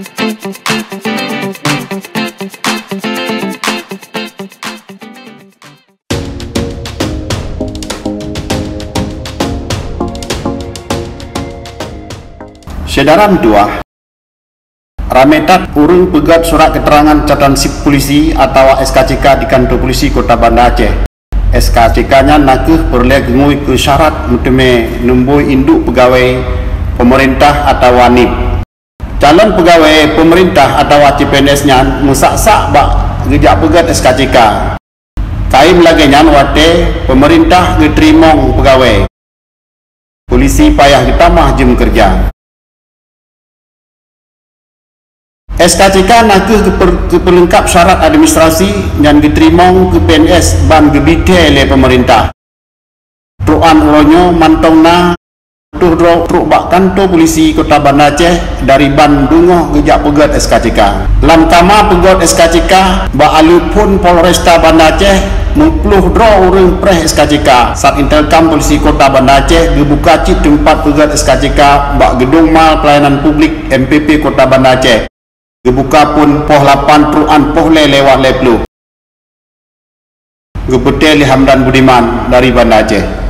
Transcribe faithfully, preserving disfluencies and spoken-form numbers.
Syedara meutuah, ramé that ureuëng peugét surat keterangan catatan sip polisi atawa S K C K di kantor polisi Kota Banda Aceh. S K C K nyan nakeuh peureulée geungui keu syarat meuteumé numboi induek peugawée peumeurintah atawa nib. Calon peugawée peumeurintah atawa C P N S nyan meusak-sak bak geujak peugét S K C K. Kayém lagée nyan watée peumeurintah geuteurimong peugawée, polisi payah geutamah jeuem keureuja. S K C K nakeuh geupeu-, geupeuleungkap syarat administrasi nyang geuteurimong keu P N S ban geubithée lé peumeurintah. Trok án uroe nyoe mantong na ploh droe trok bak kantor polisi Kota Banda Aceh dari ban beungoh geujak peugét S K C K. Lam kama peugét S K C K bak aleue phon Polresta Banda Aceh, meuploh droe ureuëng preh S K C K. Sat Intelkam Polisi Kota Banda Aceh geubuka cit teumpat peugét S K C K bak Geudong Mal Pelayanan Publik M P P Kota Banda Aceh. Geubuka phon poh lapan trok án poh lhée lewat lhée ploh. Geupeutée lé Hamdan Budiman dari Banda Aceh.